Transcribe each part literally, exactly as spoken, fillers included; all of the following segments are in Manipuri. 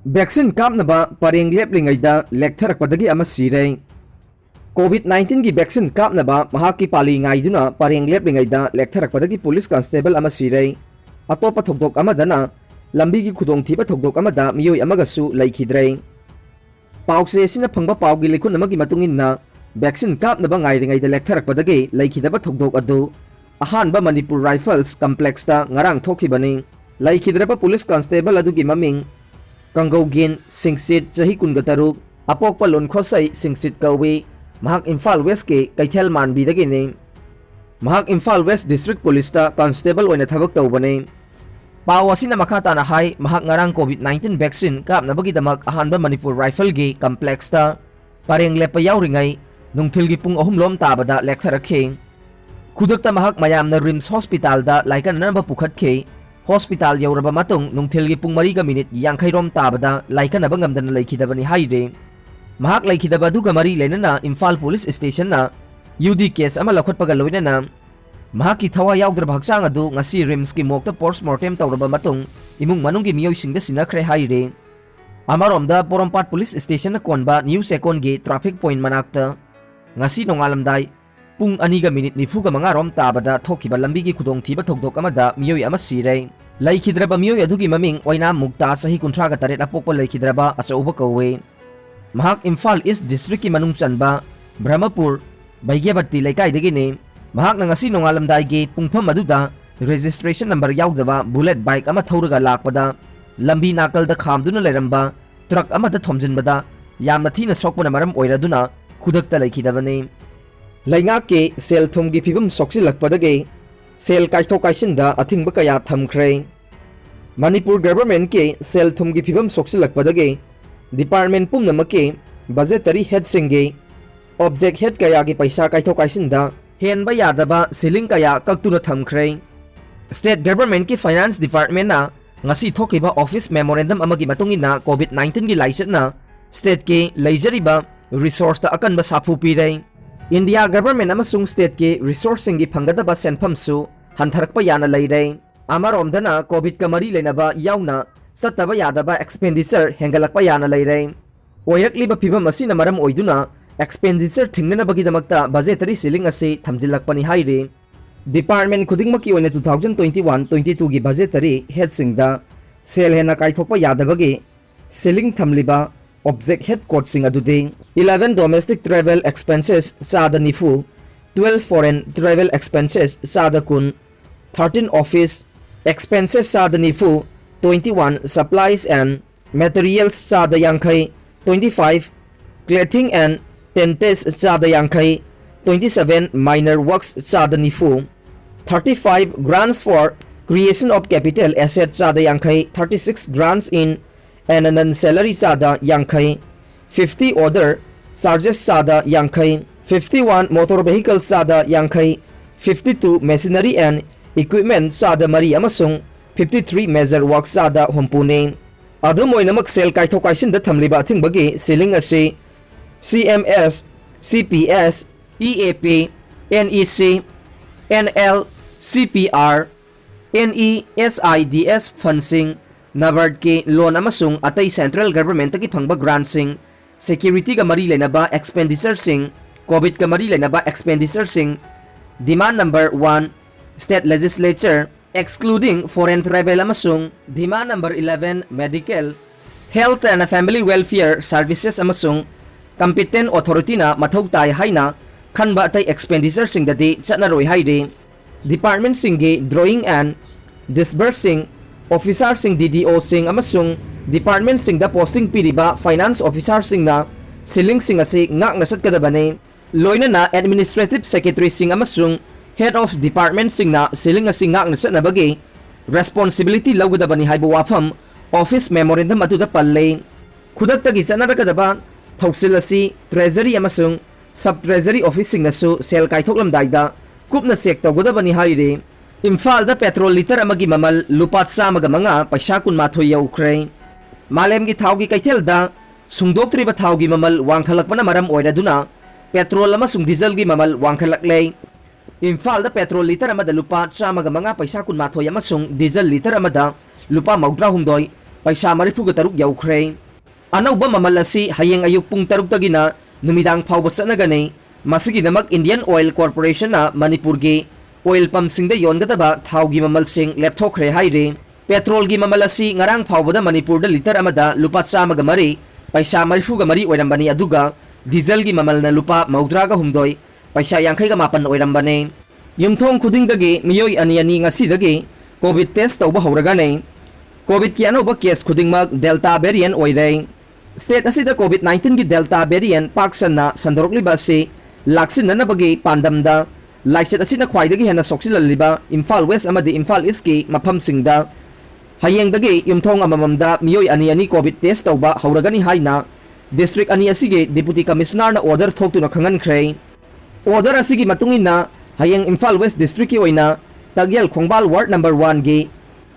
Vaccine ꯀꯥꯞꯅꯕ ꯄꯔꯦꯡ ꯂꯦꯞꯂꯤꯉꯩꯗ ꯂꯦꯛꯊꯔꯛꯄꯗꯒꯤ ꯑꯃ ꯁꯤꯔꯦ꯫ COVID nineteen ꯒꯤ vaccine ꯀꯥꯞꯅꯕ ꯃꯍꯥꯛꯀꯤ ꯄꯥꯂꯤ ꯉꯥꯏꯗꯨꯅ ꯄꯔꯦꯡ ꯂꯦꯞꯂꯤꯉꯩꯗ ꯂꯦꯛꯊꯔꯛꯄꯗꯒꯤ police constable ꯑꯃ ꯁꯤꯔꯦ꯫ ꯑꯇꯣꯞꯄ ꯊꯧꯗꯣꯛ ꯑꯃꯗꯅ ꯂꯝꯕꯤꯒꯤ ꯈꯨꯗꯣꯡꯊꯤꯕ ꯊꯧꯗꯣꯛ ꯑꯃꯗ ꯃꯤꯑꯣꯏ ꯑꯃꯒꯁꯨ ꯂꯩꯈꯤꯗ꯭ꯔꯦ꯫ ꯄꯥꯎꯆꯦ ꯑꯁꯤꯅ ꯐꯪꯕ ꯄꯥꯎꯒꯤ ꯂꯩꯈꯨꯟ ꯑꯃꯒꯤ ꯃꯇꯨꯡ ꯏꯟꯅ, vaccine ꯀꯥꯞꯅꯕ ꯉꯥꯏꯔꯤꯉꯩꯗ ꯂꯦꯛꯊꯔꯛꯄꯗꯒꯤ ꯂꯩꯈꯤꯗꯕ ꯊꯧꯗꯣꯛ ꯑꯗꯨ ꯑꯍꯥꯟꯕ ꯃꯅꯤꯄꯨꯔ Rifles complex ꯇ ꯉꯔꯥꯡ ꯊꯣꯛꯈꯤꯕꯅꯤ꯫ ꯂꯩꯈꯤꯗ꯭ꯔꯕ police constable ꯑꯗꯨꯒꯤ ꯃꯃꯤꯡ ꯀꯪꯒꯧꯒꯦꯟ ꯁꯤꯡꯁꯤꯠ, ꯆꯍꯤ ꯀꯨꯟꯒ ꯇꯔꯨꯛ, ꯑꯄꯣꯛꯄ ꯂꯨꯟꯈꯣꯁꯩ ꯁꯤꯡꯁꯤꯠ ꯀꯧꯏ꯫ ꯃꯍꯥꯛ ꯏꯝꯐꯥꯜ West ꯀꯤ ꯀꯩꯊꯦꯜ ꯃꯥꯟꯕꯤꯗꯒꯤꯅꯤ꯫ ꯃꯍꯥꯛ ꯏꯝꯐꯥꯜ West District Police ꯇ constable ꯑꯣꯏꯅ ꯊꯕꯛ ꯇꯧꯕꯅꯤ꯫ ꯄꯥꯎ ꯑꯁꯤꯅ ꯃꯈꯥ ꯇꯥꯅ ꯍꯥꯏ, ꯃꯍꯥꯛ ꯉꯔꯥꯡ COVID nineteen vaccine ꯀꯥꯞꯅꯕꯒꯤꯗꯃꯛ ꯑꯍꯥꯟꯕ ꯃꯅꯤꯄꯨꯔ Rifles ꯒꯤ complex ꯇ ꯄꯔꯦꯡ ꯂꯦꯞꯄ ꯌꯥꯎꯔꯤꯉꯩ ꯅꯨꯡꯊꯤꯜꯒꯤ ꯄꯨꯡ ꯑꯍꯨꯝ ꯂꯣꯝ ꯇꯥꯕꯗ ꯂꯦꯛꯊꯔꯛꯈꯤ꯫ ꯈꯨꯗꯛꯇ ꯃꯍꯥꯛ ꯃꯌꯥꯝꯅ RIMS hospital ꯗ ꯂꯥꯏꯀꯠꯅꯅꯕ ꯄꯨꯈꯠꯈꯤ꯫ Hospital ꯌꯧꯔꯕ ꯃꯇꯨꯡ ꯅꯨꯡꯊꯤꯜꯒꯤ ꯄꯨꯡ ꯃꯔꯤꯒ ꯃꯤꯅꯤꯠ ꯌꯥꯡꯈꯩ ꯔꯣꯝ ꯇꯥꯕꯗ ꯂꯥꯏꯀꯠꯅꯕ ꯉꯝꯗꯅ ꯂꯩꯈꯤꯗꯕꯅꯤ ꯍꯥꯏꯔꯤ꯫ ꯃꯍꯥꯛ ꯂꯩꯈꯤꯗꯕ ꯑꯗꯨꯒ ꯃꯔꯤ ꯂꯩꯅꯅ ꯏꯝꯐꯥꯜ police station ꯅ UD case ꯑꯃ ꯂꯧꯈꯠꯄꯒ ꯂꯣꯏꯅꯅ ꯃꯍꯥꯛꯀꯤ ꯊꯋꯥꯏ ꯌꯥꯎꯗ꯭ꯔꯕ ꯍꯛꯆꯥꯡ ꯑꯗꯨ ꯉꯁꯤ RIMS ꯀꯤ morgue ꯇ post mortem ꯇꯧꯔꯕ ꯃꯇꯨꯡ ꯏꯃꯨꯡ ꯃꯅꯨꯡꯒꯤ ꯃꯤꯑꯣꯏꯁꯤꯡꯗ ꯁꯤꯟꯅꯈ꯭ꯔꯦ ꯍꯥꯏꯔꯤ꯫ ꯑꯃꯔꯣꯝꯗ ꯄꯣꯔꯣꯝꯄꯥꯠ police station ꯅ ꯀꯣꯟꯕ ꯅ꯭ꯌꯨ ꯆꯦꯛꯀꯣꯟꯒꯤ traffic point ꯃꯅꯥꯛꯇ ꯉꯁꯤ ꯅꯣꯡꯉꯥꯜꯂꯝꯗꯥꯏ ꯄꯨꯡ ꯑꯅꯤꯒ ꯃꯤꯅꯤꯠ ꯅꯤꯐꯨꯒ ꯃꯉꯥ ꯔꯣꯝ ꯇꯥꯕꯗ ꯊꯣꯛꯈꯤꯕ ꯂꯝꯕꯤꯒꯤ ꯈꯨꯗꯣꯡꯊꯤꯕ ꯊꯧꯗꯣꯛ ꯑꯃꯗ ꯃꯤꯑꯣꯏ ꯑꯃ ꯁꯤꯔꯦ꯫ ꯂꯩꯈꯤꯗ꯭ꯔꯕ ꯃꯤꯑꯣꯏ ꯑꯗꯨꯒꯤ ꯃꯃꯤꯡ ꯑꯣꯏꯅꯥꯝ ꯃꯨꯛꯇꯥ, ꯆꯍꯤ ꯀꯨꯟꯊ꯭ꯔꯥꯒ ꯇꯔꯦꯠ, ꯑꯄꯣꯛꯄ ꯂꯩꯈꯤꯗ꯭ꯔꯕ ꯑꯆꯧꯕ ꯀꯧꯏ꯫ ꯃꯍꯥꯛ ꯏꯝꯐꯥꯜ East District ꯀꯤ ꯃꯅꯨꯡ ꯆꯟꯕ ꯕ꯭ꯔꯍꯃꯄꯨꯔ ꯕꯩꯒ꯭ꯌꯕꯠꯇꯤ ꯂꯩꯀꯥꯏꯗꯒꯤꯅꯤ꯫ ꯃꯍꯥꯛꯅ ꯉꯁꯤ ꯅꯣꯡꯉꯥꯜꯂꯝꯗꯥꯏꯒꯤ ꯄꯨꯡꯐꯝ ꯑꯗꯨꯗ registration number ꯌꯥꯎꯗꯕ bullet bike ꯑꯃ ꯊꯧꯔꯒ ꯂꯥꯛꯄꯗ ꯂꯝꯕꯤ ꯅꯥꯀꯜꯗ ꯈꯥꯝꯗꯨꯅ ꯂꯩꯔꯝꯕ truck ꯑꯃꯗ ꯊꯣꯝꯖꯤꯟꯕꯗ ꯌꯥꯝꯅ ꯊꯤꯅ ꯁꯣꯛꯄꯅ ꯃꯔꯝ ꯑꯣꯏꯔꯗꯨꯅ ꯈꯨꯗꯛꯇ ꯂꯩꯈꯤꯗꯕꯅꯤ꯫ ꯂꯩꯉꯥꯛꯀꯤ ꯁꯦꯜ ꯊꯨꯝꯒꯤ ꯐꯤꯕꯝ ꯁꯣꯛꯆꯤꯜꯂꯛꯄꯗꯒꯤ ꯁꯦꯜ ꯀꯥꯏꯊꯣꯛ ꯀꯥꯏꯁꯤꯟꯗ ꯑꯊꯤꯡꯕ ꯀꯌꯥ ꯊꯝꯈ꯭ꯔꯦ꯫ ꯃꯅꯤꯄꯨꯔ government ꯀꯤ ꯁꯦꯜ ꯊꯨꯝꯒꯤ ꯐꯤꯕꯝ ꯁꯣꯛꯆꯤꯜꯂꯛꯄꯗꯒꯤ department ꯄꯨꯝꯅꯃꯛꯀꯤ budgetary head ꯁꯤꯡꯒꯤ object head ꯀꯌꯥꯒꯤ ꯄꯩꯁꯥ ꯀꯥꯏꯊꯣꯛ ꯀꯥꯏꯁꯤꯟꯗ ꯍꯦꯟꯕ ꯌꯥꯗꯕ ceiling ꯀꯌꯥ ꯀꯛꯇꯨꯅ ꯊꯝꯈ꯭ꯔꯦ꯫ State government ꯀꯤ finance department ꯅ ꯉꯁꯤ ꯊꯣꯛꯈꯤꯕ office memorandum ꯑꯃꯒꯤ ꯃꯇꯨꯡ ꯏꯟꯅ, COVID nineteen ꯒꯤ ꯂꯥꯏꯆꯠꯅ state ꯀꯤ ꯂꯩꯖꯔꯤꯕ resource ꯇ ꯑꯀꯟꯕ ꯁꯥꯐꯨ ꯄꯤꯔꯦ꯫ India government ꯑꯃꯁꯨꯡ state ꯀꯤ resource ꯁꯤꯡꯒꯤ ꯐꯪꯒꯗꯕ ꯁꯦꯟꯐꯝꯁꯨ ꯍꯟꯊꯔꯛꯄ ꯌꯥꯅ ꯂꯩꯔꯦ꯫ ꯑꯃꯔꯣꯝꯗꯅ COVID ꯀ ꯃꯔꯤ ꯂꯩꯅꯕ ꯌꯥꯎꯅ ꯆꯠꯇꯕ ꯌꯥꯗꯕ expenditure ꯍꯦꯟꯒꯠꯂꯛꯄ ꯌꯥꯅ ꯂꯩꯔꯦ꯫ ꯑꯣꯏꯔꯛꯂꯤꯕ ꯐꯤꯕꯝ ꯑꯁꯤꯅ ꯃꯔꯝ ꯑꯣꯏꯗꯨꯅ expenditure ꯊꯤꯡꯅꯅꯕꯒꯤꯗꯃꯛꯇ budgetary ceiling ꯑꯁꯤ ꯊꯝꯖꯤꯜꯂꯛꯄꯅꯤ ꯍꯥꯏꯔꯤ꯫ Department ꯈꯨꯗꯤꯡꯃꯛꯀꯤ ꯑꯣꯏꯅ two thousand twenty-one twenty-two ꯒꯤ budgetary headꯁꯤꯡꯗ ꯁꯦꯜ ꯍꯦꯟꯅ ꯀꯥꯏꯊꯣꯛꯄ ꯌꯥꯗꯕꯒꯤ ceiling ꯊꯝꯂꯤꯕ object head codeꯁꯤꯡ ꯑꯗꯨꯗꯤ: eleven domestic travel expenses ꯆꯥꯗ ꯅꯤꯐꯨ, twelve foreign travel expenses ꯆꯥꯗ ꯀꯨꯟ, thirteen office expenses ꯆꯥꯗ ꯅꯤꯐꯨ, twenty-one supplies and materials ꯆꯥꯗ ꯌꯥꯡꯈꯩ, twenty-five clothing and tentage ꯆꯥꯗ ꯌꯥꯡꯈꯩ, twenty-seven minor works ꯆꯥꯗ ꯅꯤꯐꯨ, thirty-five grants for creation of capital asset ꯆꯥꯗ ꯌꯥꯡꯈꯩ, thirty-six grants in and non salary ꯆꯥꯗ ꯌꯥꯡꯈꯩ, fifty other charges ꯆꯥꯗ ꯌꯥꯡꯈꯩ, fifty-one motor vehicle ꯆꯥꯗ ꯌꯥꯡꯈꯩ, fifty-two machinery and equipment ꯆꯥꯗ ꯃꯔꯤ ꯑꯃꯁꯨꯡ fifty-three major work ꯆꯥꯗ ꯍꯨꯝꯐꯨꯅꯤ꯫ ꯑꯗꯨꯝ ꯑꯣꯏꯅꯃꯛ, ꯁꯦꯜ ꯀꯥꯏꯊꯣꯛ ꯀꯥꯏꯁꯤꯟꯗ ꯊꯝꯂꯤꯕ ꯑꯊꯤꯡꯕꯒꯤ ceiling ꯑꯁꯤ C M S, C P S, E A P, N E C, N L C P R, N E S I D S fundꯁꯤꯡ, NABARDꯀꯤ loan ꯑꯃꯁꯨꯡ ꯑꯇꯩ central governmentꯇꯒꯤ ꯐꯪꯕ grantꯁꯤꯡ, securityꯒ ꯃꯔꯤ ꯂꯩꯅꯕ expenditureꯁꯤꯡ, COVIDꯀ ꯃꯔꯤ ꯂꯩꯅꯕ expenditureꯁꯤꯡ, demand number one, state legislature, excluding foreign travel ꯑꯃꯁꯨꯡ demand number eleven, medical, health and family welfare services ꯑꯃꯁꯨꯡ competent authorityꯅ ꯃꯊꯧ ꯇꯥꯏ ꯍꯥꯏꯅ ꯈꯟꯕ ꯑꯇꯩ expenditureꯁꯤꯡꯗꯗꯤ ꯆꯠꯅꯔꯣꯏ ꯍꯥꯏꯔꯤ꯫ Departmentꯁꯤꯡꯒꯤ drawing and disbursing officerꯁꯤꯡ, D D Oꯁꯤꯡ ꯑꯃꯁꯨꯡ departmentꯁꯤꯡꯗ posting ꯄꯤꯔꯤꯕ finance officerꯁꯤꯡꯅ ceilingꯁꯤꯡ ꯑꯁꯤ ꯉꯥꯛꯅ ꯆꯠꯀꯗꯕꯅꯤ꯫ ꯂꯣꯏꯅꯅ administrative secretaryꯁꯤꯡ ꯑꯃꯁꯨꯡ head of departmentꯁꯤꯡꯅ ceiling ꯑꯁꯤ ꯉꯥꯛꯅ ꯆꯠꯅꯕꯒꯤ responsibility ꯂꯧꯒꯗꯕꯅꯤ ꯍꯥꯏꯕ ꯋꯥꯐꯝ office memorandum ꯑꯗꯨꯗ ꯄꯜꯂꯤ꯫ ꯈꯨꯗꯛꯇꯒꯤ ꯆꯠꯅꯔꯛꯀꯗꯕ ꯊꯧꯁꯤꯜ ꯑꯁꯤ treasury ꯑꯃꯁꯨꯡ sub treasury officeꯁꯤꯡꯅꯁꯨ ꯁꯦꯜ ꯀꯥꯏꯊꯣꯛꯂꯝꯗꯥꯏꯗ ꯀꯨꯞꯅ check ꯇꯧꯒꯗꯕꯅꯤ ꯍꯥꯏꯔꯤ꯫ ꯏꯝꯐꯥꯜꯗ petrol litre ꯑꯃꯒꯤ ꯃꯃꯜ ꯂꯨꯄꯥ ꯆꯥꯝꯃꯒ ꯃꯉꯥ ꯄꯩꯁꯥ ꯀꯨꯟꯃꯥꯊꯣꯏ ꯌꯧꯈ꯭ꯔꯦ꯫ ꯃꯥꯂꯦꯝꯒꯤ ꯊꯥꯎꯒꯤ ꯀꯩꯊꯦꯜꯗ ꯁꯨꯡꯗꯣꯛꯇ꯭ꯔꯤꯕ ꯊꯥꯎꯒꯤ ꯃꯃꯜ ꯋꯥꯡꯈꯠꯂꯛꯄꯅ ꯃꯔꯝ ꯑꯣꯏꯔꯗꯨꯅ petrol ꯑꯃꯁꯨꯡ dieselꯒꯤ ꯃꯃꯜ ꯋꯥꯡꯈꯠꯂꯛꯂꯦ꯫ ꯏꯝꯐꯥꯜꯗ petrol litre ꯑꯃꯗ ꯂꯨꯄꯥ ꯆꯥꯝꯃꯒ ꯃꯉꯥ ꯄꯩꯁꯥ ꯀꯨꯟꯃꯥꯊꯣꯏ ꯑꯃꯁꯨꯡ diesel litre ꯑꯃꯗ ꯂꯨꯄꯥ ꯃꯧꯗ꯭ꯔꯥꯍꯨꯝꯗꯣꯏ ꯄꯩꯁꯥ ꯃꯔꯤꯐꯨꯒ ꯇꯔꯨꯛ ꯌꯧꯈ꯭ꯔꯦ꯫ ꯑꯅꯧꯕ ꯃꯃꯜ ꯑꯁꯤ ꯍꯌꯦꯡ ꯑꯌꯨꯛ ꯄꯨꯡ ꯇꯔꯨꯛꯇꯒꯤꯅ ꯅꯨꯃꯤꯗꯥꯡ ꯐꯥꯎꯕ ꯆꯠꯅꯒꯅꯤ꯫ ꯃꯁꯤꯒꯤꯗꯃꯛ Indian Oil Corporationꯅ ꯃꯅꯤꯄꯨꯔꯒꯤ oil pumpꯁꯤꯡꯗ ꯌꯣꯟꯒꯗꯕ ꯊꯥꯎꯒꯤ ꯃꯃꯜꯁꯤꯡ ꯂꯦꯞꯊꯣꯛꯈ꯭ꯔꯦ ꯍꯥꯏꯔꯤ꯫ Petrolꯒꯤ ꯃꯃꯜ ꯑꯁꯤ ꯉꯔꯥꯡ ꯐꯥꯎꯕꯗ ꯃꯅꯤꯄꯨꯔꯗ litre ꯑꯃꯗ ꯂꯨꯄꯥ ꯆꯥꯝꯃꯒ ꯃꯔꯤ, ꯄꯩꯁꯥ ꯃꯔꯤꯐꯨꯒ ꯃꯔꯤ ꯑꯣꯏꯔꯝꯕꯅꯤ, ꯑꯗꯨꯒ dieselꯒꯤ ꯃꯃꯜꯅ ꯂꯨꯄꯥ ꯃꯧꯗ꯭ꯔꯥꯒ ꯍꯨꯝꯗꯣꯏ, ꯄꯩꯁꯥ ꯌꯥꯡꯈꯩꯒ ꯃꯥꯄꯟ ꯑꯣꯏꯔꯝꯕꯅꯤ꯫ ꯌꯨꯝꯊꯣꯡ ꯈꯨꯗꯤꯡꯗꯒꯤ ꯃꯤꯑꯣꯏ ꯑꯅꯤ ꯑꯅꯤ ꯉꯁꯤꯗꯒꯤ COVID test ꯇꯧꯕ ꯍꯧꯔꯒꯅꯤ꯫ COVIDꯀꯤ ꯑꯅꯧꯕ case ꯈꯨꯗꯤꯡꯃꯛ Delta variant ꯑꯣꯏꯔꯦ꯫ State ꯑꯁꯤꯗ COVID nineteenꯒꯤ Delta variant ꯄꯥꯛ ꯁꯟꯅ ꯁꯟꯗꯣꯔꯛꯂꯤꯕ ꯑꯁꯤ ꯂꯥꯛꯁꯤꯟꯅꯅꯕꯒꯤ ꯄꯥꯟꯗꯝꯗ ꯂꯥꯏꯆꯠ ꯑꯁꯤꯅ ꯈ꯭ꯋꯥꯏꯗꯒꯤ ꯍꯦꯟꯅ ꯁꯣꯛꯆꯤꯜꯍꯜꯂꯤꯕ ꯏꯝꯐꯥꯜ West ꯑꯃꯗꯤ ꯏꯝꯐꯥꯜ Eastꯀꯤ ꯃꯐꯝꯁꯤꯡꯗ ꯍꯌꯦꯡꯗꯒꯤ ꯌꯨꯝꯊꯣꯡ ꯑꯃꯃꯝꯗ ꯃꯤꯑꯣꯏ ꯑꯅꯤ ꯑꯅꯤ COVID test ꯇꯧꯕ ꯍꯧꯔꯒꯅꯤ ꯍꯥꯏꯅ district ꯑꯅꯤ ꯑꯁꯤꯒꯤ Deputy Commissionerꯅ order ꯊꯣꯛꯇꯨꯅ ꯈꯪꯍꯟꯈ꯭ꯔꯦ꯫ Order ꯑꯁꯤꯒꯤ ꯃꯇꯨꯡ ꯏꯟꯅ ꯍꯌꯦꯡ ꯏꯝꯐꯥꯜ West Districtꯀꯤ ꯑꯣꯏꯅ ꯇꯛꯌꯦꯜ ꯈꯣꯡꯕꯥꯜ Ward number oneꯒꯤ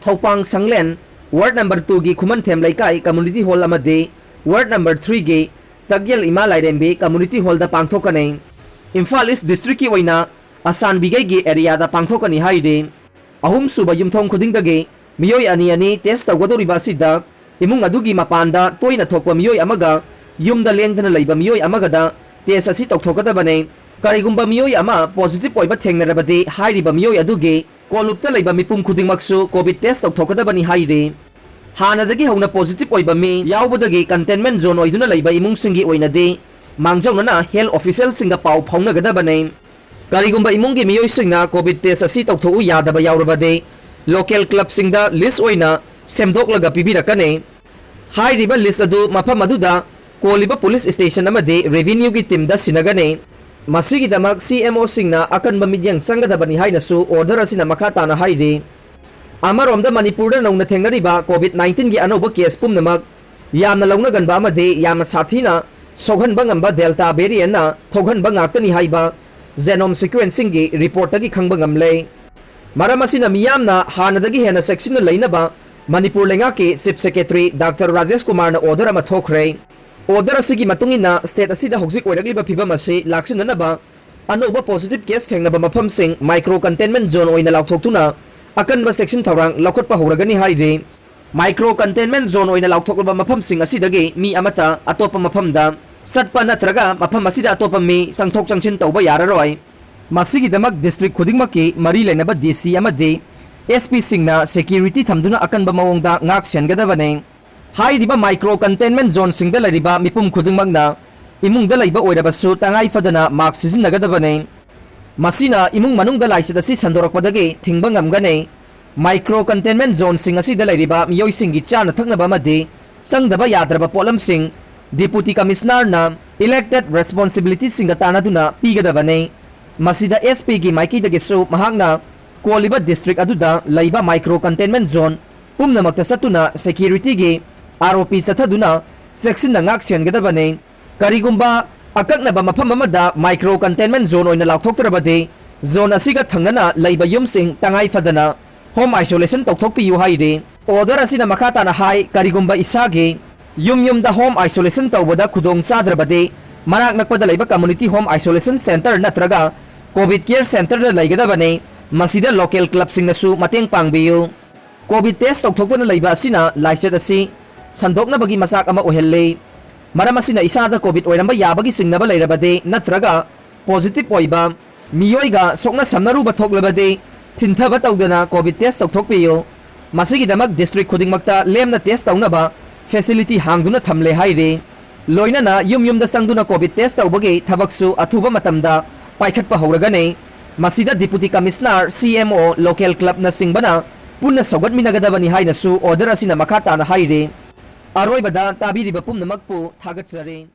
ꯊꯧꯄꯥꯡ ꯁꯪꯂꯦꯟ, Ward number twoꯒꯤ ꯈꯨꯃꯟꯊꯦꯝ ꯂꯩꯀꯥꯏ Community Hall ꯑꯃꯗꯤ Ward number threeꯒꯤ ꯇꯛꯌꯦꯜ ꯏꯃꯥ ꯂꯥꯏꯔꯦꯝꯕꯤ Community Hallꯗ ꯄꯥꯡꯊꯣꯛꯀꯅꯤ꯫ ꯏꯝꯐꯥꯜ East Districtꯀꯤ ꯑꯣꯏꯅ ꯑꯁꯥꯟꯕꯤꯒꯩꯒꯤ areaꯗ ꯄꯥꯡꯊꯣꯛꯀꯅꯤ ꯍꯥꯏꯔꯤ꯫ ꯑꯍꯨꯝꯁꯨꯕ ꯌꯨꯝꯊꯣꯡ ꯈꯨꯗꯤꯡꯗꯒꯤ ꯃꯤꯑꯣꯏ ꯑꯅꯤ ꯑꯅꯤ test ꯇꯧꯒꯗꯧꯔꯤꯕ ꯑꯁꯤꯗ ꯏꯃꯨꯡ ꯑꯗꯨꯒꯤ ꯃꯄꯥꯟꯗ ꯇꯣꯏꯅ ꯊꯣꯛꯄ ꯃꯤꯑꯣꯏ ꯑꯃꯒ ꯌꯨꯝꯗ ꯂꯦꯡꯗꯅ ꯂꯩꯕ ꯃꯤꯑꯣꯏ ꯑꯃꯒꯗ test ꯑꯁꯤ ꯇꯧꯊꯣꯛꯀꯗꯕꯅꯤ꯫ ꯀꯔꯤꯒꯨꯝꯕ ꯃꯤꯑꯣꯏ ꯑꯃ positive ꯑꯣꯏꯕ ꯊꯦꯡꯅꯔꯕꯗꯤ ꯍꯥꯏꯔꯤꯕ ꯃꯤꯑꯣꯏ ꯑꯗꯨꯒꯤ ꯀꯣꯂꯨꯞꯇ ꯂꯩꯕ ꯃꯤꯄꯨꯝ ꯈꯨꯗꯤꯡꯃꯛꯁꯨ COVID test ꯇꯧꯊꯣꯛꯀꯗꯕꯅꯤ ꯍꯥꯏꯔꯤ꯫ ꯍꯥꯟꯅꯗꯒꯤ ꯍꯧꯅ positive ꯑꯣꯏꯕ ꯃꯤ ꯌꯥꯎꯕꯗꯒꯤ containment zone ꯑꯣꯏꯗꯨꯅ ꯂꯩꯕ ꯏꯃꯨꯡꯁꯤꯡꯒꯤ ꯑꯣꯏꯅꯗꯤ ꯃꯥꯡꯖꯧꯅꯅ health officialꯁꯤꯡꯒ ꯄꯥꯎ ꯐꯥꯎꯅꯒꯗꯕꯅꯤ꯫ ꯀꯔꯤꯒꯨꯝꯕ ꯏꯃꯨꯡꯒꯤ ꯃꯤꯑꯣꯏꯁꯤꯡꯅ COVID test ꯑꯁꯤ ꯇꯧꯊꯣꯛꯎ ꯌꯥꯗꯕ ꯌꯥꯎꯔꯕꯗꯤ local clubꯁꯤꯡꯗ list ꯑꯣꯏꯅ ꯁꯦꯝꯗꯣꯛꯂꯒ ꯄꯤꯕꯤꯔꯛꯀꯅꯤ꯫ ꯍꯥꯏꯔꯤꯕ list ꯑꯗꯨ ꯃꯐꯝ ꯑꯗꯨꯗ ꯀꯣꯜꯂꯤꯕ police station ꯑꯃꯗꯤ revenueꯒꯤ teamꯗ ꯁꯤꯟꯅꯒꯅꯤ꯫ ꯃꯁꯤꯒꯤꯗꯃꯛ CMOꯁꯤꯡꯅ ꯑꯀꯟꯕ ꯃꯤꯠꯌꯦꯡ ꯆꯪꯒꯗꯕꯅꯤ ꯍꯥꯏꯅꯁꯨ order ꯑꯁꯤꯅ ꯃꯈꯥ ꯇꯥꯅ ꯍꯥꯏꯔꯤ꯫ ꯑꯃꯔꯣꯝꯗ ꯃꯅꯤꯄꯨꯔꯗ ꯅꯧꯅ ꯊꯦꯡꯅꯔꯤꯕ COVID nineteenꯒꯤ ꯑꯅꯧꯕ case ꯄꯨꯝꯅꯃꯛ ꯌꯥꯝꯅ ꯂꯧꯅꯒꯟꯕ ꯑꯃꯗꯤ ꯌꯥꯝꯅ ꯁꯥꯊꯤꯅ ꯁꯣꯛꯍꯟꯕ ꯉꯝꯕ Delta variantꯅ ꯊꯣꯛꯍꯟꯕ ꯉꯥꯛꯇꯅꯤ ꯍꯥꯏꯕ genome sequencingꯒꯤ reportꯇꯒꯤ ꯈꯪꯕ ꯉꯝꯂꯦ꯫ ꯃꯔꯝ ꯑꯁꯤꯅ ꯃꯤꯌꯥꯝꯅ ꯍꯥꯟꯅꯗꯒꯤ ꯍꯦꯟꯅ ꯆꯦꯛꯁꯤꯟꯅ ꯂꯩꯅꯕ ꯃꯅꯤꯄꯨꯔ ꯂꯩꯉꯥꯛꯀꯤ Chief Secretary Doctor ꯔꯥꯖꯦꯁ ꯀꯨꯃꯥꯔꯅ order ꯑꯃ ꯊꯣꯛꯈ꯭ꯔꯦ꯫ Order ꯑꯁꯤꯒꯤ ꯃꯇꯨꯡ ꯏꯟꯅ state ꯑꯁꯤꯗ ꯍꯧꯖꯤꯛ ꯑꯣꯏꯔꯛꯂꯤꯕ ꯐꯤꯚꯝ ꯑꯁꯤ ꯂꯥꯛꯁꯤꯟꯅꯅꯕ ꯑꯅꯧꯕ positive case ꯊꯦꯡꯅꯕ ꯃꯐꯝꯁꯤꯡ micro containment zone ꯑꯣꯏꯅ ꯂꯥꯎꯊꯣꯛꯇꯨꯅ ꯑꯀꯟꯕ ꯆꯦꯛꯁꯤꯟ ꯊꯧꯔꯥꯡ ꯂꯧꯈꯠꯄ ꯍꯧꯔꯒꯅꯤ ꯍꯥꯏꯔꯤ꯫ Micro containment zone ꯑꯣꯏꯅ ꯂꯥꯎꯊꯣꯛꯂꯕ ꯃꯐꯝꯁꯤꯡ ꯑꯁꯤꯗꯒꯤ ꯃꯤ ꯑꯃꯠꯇ ꯑꯇꯣꯞꯄ ꯃꯐꯝꯗ ꯆꯠꯄ ꯅꯠꯇ꯭ꯔꯒ ꯃꯐꯝ ꯑꯁꯤꯗ ꯑꯇꯣꯞꯄ ꯃꯤ ꯆꯪꯊꯣꯛ ꯆꯪꯁꯤꯟ ꯇꯧꯕ ꯌꯥꯔꯔꯣꯏ꯫ ꯃꯁꯤꯒꯤꯗꯃꯛ district ꯈꯨꯗꯤꯡꯃꯛꯀꯤ ꯃꯔꯤ ꯂꯩꯅꯕ D C ꯑꯃꯗꯤ S P ꯁꯤꯡꯅ security ꯊꯝꯗꯨꯅ ꯑꯀꯟꯕ ꯃꯑꯣꯡꯗ ꯉꯥꯛ ꯁꯦꯟꯒꯗꯕꯅꯤ꯫ ꯍꯥꯏꯔꯤꯕ micro containment zoneꯁꯤꯡꯗ ꯂꯩꯔꯤꯕ ꯃꯤꯄꯨꯝ ꯈꯨꯗꯤꯡꯃꯛꯅ ꯏꯃꯨꯡꯗ ꯂꯩꯕ ꯑꯣꯏꯔꯕꯁꯨ ꯇꯉꯥꯏ ꯐꯗꯅ mask ꯁꯤꯖꯤꯟꯅꯒꯗꯕꯅꯤ꯫ ꯃꯁꯤꯅ ꯏꯃꯨꯡ ꯃꯅꯨꯡꯗ ꯂꯥꯏꯆꯠ ꯑꯁꯤ ꯁꯟꯗꯣꯔꯛꯄꯗꯒꯤ ꯊꯤꯡꯕ ꯉꯝꯒꯅꯤ꯫ Micro containment zoneꯁꯤꯡ ꯑꯁꯤꯗ ꯂꯩꯔꯤꯕ ꯃꯤꯑꯣꯏꯁꯤꯡꯒꯤ ꯆꯥꯅ ꯊꯛꯅꯕ ꯑꯃꯗꯤ ꯆꯪꯗꯕ ꯌꯥꯗ꯭ꯔꯕ ꯄꯣꯠꯂꯝꯁꯤꯡ Deputy Commissionerꯅ elected responsibilityꯁꯤꯡꯒ ꯇꯥꯟꯅꯗꯨꯅ ꯄꯤꯒꯗꯕꯅꯤ꯫ ꯃꯁꯤꯗ S Pꯒꯤ ꯃꯥꯏꯀꯩꯗꯒꯤꯁꯨ ꯃꯍꯥꯛꯅ ꯀꯣꯜꯂꯤꯕ district ꯑꯗꯨꯗ ꯂꯩꯕ micro containment zone ꯄꯨꯝꯅꯃꯛꯇ ꯆꯠꯇꯨꯅ securityꯒꯤ R O P ꯆꯠꯊꯗꯨꯅ ꯆꯦꯛꯁꯤꯟꯅ ꯉꯥꯛ ꯁꯦꯟꯒꯗꯕꯅꯤ꯫ ꯀꯔꯤꯒꯨꯝꯕ ꯑꯀꯛꯅꯕ ꯃꯐꯝ ꯑꯃꯗ micro containment zone ꯑꯣꯏꯅ ꯂꯥꯎꯊꯣꯛꯇ꯭ꯔꯕꯗꯤ, zone ꯑꯁꯤꯒ ꯊꯪꯅꯅ ꯂꯩꯕ ꯌꯨꯝꯁꯤꯡ ꯇꯉꯥꯏ ꯐꯗꯅ home isolation ꯇꯧꯊꯣꯛꯄꯤꯌꯨ ꯍꯥꯏꯔꯤ꯫ Order ꯑꯁꯤꯅ ꯃꯈꯥ ꯇꯥꯅ ꯍꯥꯏ, ꯀꯔꯤꯒꯨꯝꯕ ꯏꯁꯥꯒꯤ ꯌꯨꯝ ꯌꯨꯝꯗ home isolation ꯇꯧꯕꯗ ꯈꯨꯗꯣꯡ ꯆꯥꯗ꯭ꯔꯕꯗꯤ, ꯃꯅꯥꯛ ꯅꯛꯄꯗ ꯂꯩꯕ community home isolation center ꯅꯠꯇ꯭ꯔꯒ COVID care centerꯗ ꯂꯩꯒꯗꯕꯅꯤ꯫ ꯃꯁꯤꯗ local clubꯁꯤꯡꯅꯁꯨ ꯃꯇꯦꯡ ꯄꯥꯡꯕꯤꯌꯨ꯫ COVID test ꯇꯧꯊꯣꯛꯇꯅ ꯂꯩꯕ ꯑꯁꯤꯅ ꯂꯥꯏꯆꯠ ꯑꯁꯤ ꯁꯟꯗꯣꯛꯅꯕꯒꯤ ꯃꯆꯥꯛ ꯑꯃ ꯑꯣꯏꯍꯜꯂꯤ꯫ ꯃꯔꯝ ꯑꯁꯤꯅ ꯏꯁꯥꯗ COVID ꯑꯣꯏꯔꯝꯕ ꯌꯥꯕꯒꯤ ꯆꯤꯡꯅꯕ ꯂꯩꯔꯕꯗꯤ ꯅꯠꯇ꯭ꯔꯒ positive ꯑꯣꯏꯕ ꯃꯤꯑꯣꯏꯒ ꯁꯣꯛꯅ ꯁꯝꯅꯔꯨꯕ ꯊꯣꯛꯂꯕꯗꯤ ꯊꯤꯟꯊꯕ ꯇꯧꯗꯅ COVID test ꯇꯧꯊꯣꯛꯄꯤꯌꯨ꯫ ꯃꯁꯤꯒꯤꯗꯃꯛ district ꯈꯨꯗꯤꯡꯃꯛꯇ ꯂꯦꯝꯅ test ꯇꯧꯅꯕ facility ꯍꯥꯡꯗꯨꯅ ꯊꯝꯂꯦ ꯍꯥꯏꯔꯤ꯫ ꯂꯣꯏꯅꯅ ꯌꯨꯝ ꯌꯨꯝꯗ ꯆꯪꯗꯨꯅ COVID test ꯇꯧꯕꯒꯤ ꯊꯕꯛꯁꯨ ꯑꯊꯨꯕ ꯃꯇꯝꯗ ꯄꯥꯏꯈꯠꯄ ꯍꯧꯔꯒꯅꯤ꯫ ꯃꯁꯤꯗ Deputy Commissioner, C M O, local clubꯅꯆꯤꯡꯕꯅ ꯄꯨꯟꯅ ꯁꯧꯒꯠꯃꯤꯟꯅꯒꯗꯕꯅꯤ ꯍꯥꯏꯅꯁꯨ order ꯑꯁꯤꯅ ꯃꯈꯥ ꯇꯥꯅ ꯍꯥꯏꯔꯤ꯫ ꯑꯔꯣꯏꯕꯗ ꯇꯥꯕꯤꯔꯤꯕ ꯄꯨꯝꯅꯃꯛꯄꯨ ꯊꯥꯒꯠꯆꯔꯤ꯫